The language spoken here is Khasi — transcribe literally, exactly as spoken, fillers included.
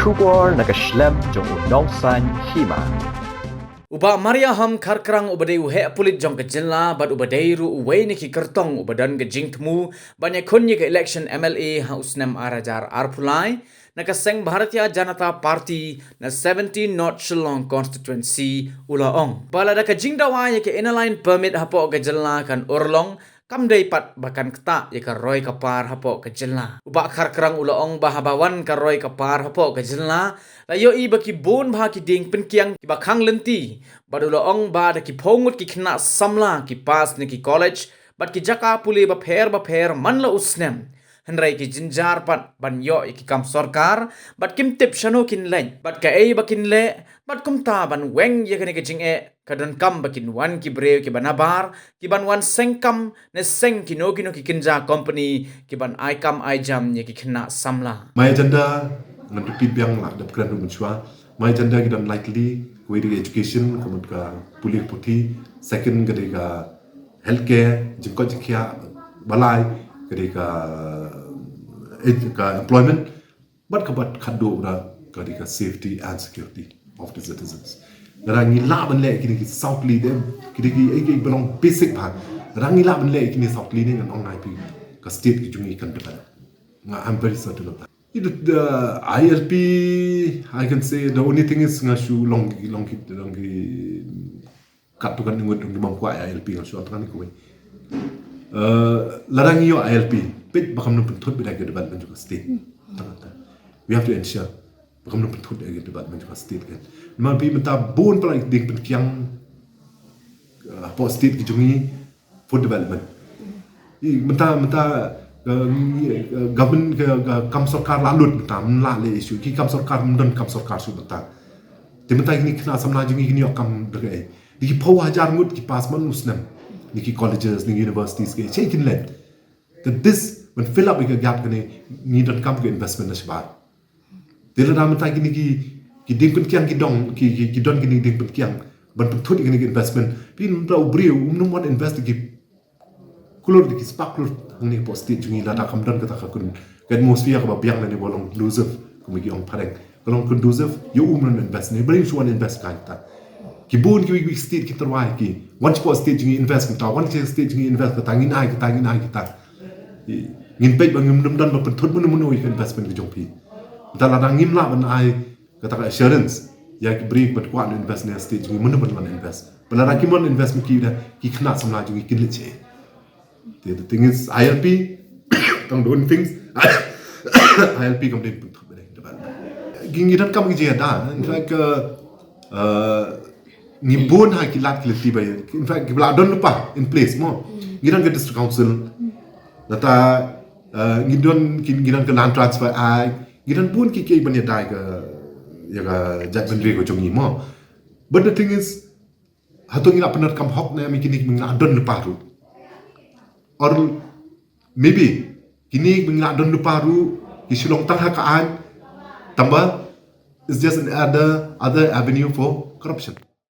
Khubor na ka shlem jong u Nongsaiñ Hima. U Bah Mariahom Kharkrang uba dei u heh pulit jong ka jylla bad uba dei ruh uwei na ki kyrtong uba don ka jingthmu ban ïakhun ïa ka election M L A ha u snem ar hajar arphew lai na ka seng Bharatiya Janata Party na seventeen North Shillong Constituency u la ong ba lada ka jingdawa ïa ka Inner Line Permit hapoh ka jylla kan urlong, kam dei pat ba kan ktah ïa ka roi ka par hapoh ka jylla. U Bah Kharkrang u la ong ba haba wan ka roi ka par hapoh ka jylla, la ïohi ba ki bun bha ki dieng pynkiang kiba khang lynti, bad u la ong ba da ki phew ngut ki khynnah samla ki pass na ki college bad ki jaka pule bapher bapher man la u snem. Hynrei ki jynjar pat ban ïoh ïa ki kam sorkar bad kim tip shano kin leit bad kaei ba kin leh, bad kumta ban weng ïa kane ka jingeh ka donkam ba kin wan ki briew kiba nabar, kiban wan seng kam ne seng kino kino ki kynja company kiban ai kam ai jam ïa ki khynnah samla. My agenda, ngan repeat biang, la dep kren ruh mynshuwa. My agenda ki don lai tylli, kawei dei ka education, ka mut ka pule puthi, second ka dei ka healthcare, jingkoit jingkhiah, ba lai ka dei ka, eh, ka employment, bad kaba khatduh ruh ka dei ka safety and security of the citizens. Lada ngi lah ban leh kine ki saw tylli, de, kine ki, eh, kiba long basic bha. Lada ngi lah ban leh kine saw tylli ne, ngan ong ïa phi, ka state ka jong ngi kan develop. Nga, I'm very certain of that. It, the I L P, I can say the only thing is nga shu long, long ki, long ki, kat tu kan ngut dong bam kwah ïa I L P, nga shu ong tang ni kawei. Eh, lada ngi ïoh I L P, peit ba kam nang pynthut beit ïa ka development jong ka state. Tang, tang. We have to ensure ba kam nang pynthut ïa ka development jong ka state kan. Namar phi mynta bun palat ki dieng pynkiang, eh, hapoh state ki jong ngi, for development. I, mynta, mynta, eh, ngi, eh, government ka, ka kam sorkar la lut mynta, mynta la leh issue. Ki kam sorkar, ym don kam sorkar shuh mynta. Te mynta kine ki khynnah samla jong ngi kin ïoh kam da kaei? Dei ki phew hajar ngut ki pass man u snem na ki colleges, na ki universities, kaei kin leh? Te this, ban fill up ïa ka gap kane, ngi donkam ka investment na shabar. Te lada mynta kine ki, ki dieng pynkiang ki don, ki, ki, ki don kine ki dieng pynkiang ban pynthut ïa kine ki investment. Phi, mynta u briew um nym wan invest ki klur, ki spah klur hangne hapoh state jong ngi lada kam don kata ka kun, ka atmosphere kaba biang lane ba long conducive, kum ki ong phareng, ka long conducive ïa u ban invest ne, ba u shu wan invest ka kita. Ki bun kiwei kiwei state ki tyrwa ki wan shapoh state jong ngi invest kita, wan shapoh state jong ngi invest kita, ngin ai kita, ngin ai kita. Ngin peit ba ngim don ba pynthut mynno mynno ïa ka investment ka jong phi. Mynta lada ngim lah ban ai kata ka assurance ïa ki briew ba kwah ban invest ne state jong ngi, mynno mynno ban invest? Ba lada kim wan invest ma ki, da ki khynnah samla jong ngi kin leit shaei? The, the thing is, I L P, tang the only things, I L P kam dei pynthut beit ïa ka development. Ngi, ngi donkam ki jingïada, in fact, uh, uh, ngi bun ha ki lad ki lynti ba, in fact, kiba la don lypa in place mo. Ngi don ka district council, lada, uh, ngi don ki, ngi don ka Land Transfer Act, ngi don bun ki, ki ban ïada ïa ka, ïa ka jaitbynriew ka jong ngi mo. But the thing is, hato ngi la pyndonkam hok ne em ïa kine kiba ngi la don lypa ruh? Or maybe kine kiba ngi la don lypa ruh ki shu long tang ha ka aiñ, tangba it's just an other, other avenue for corruption.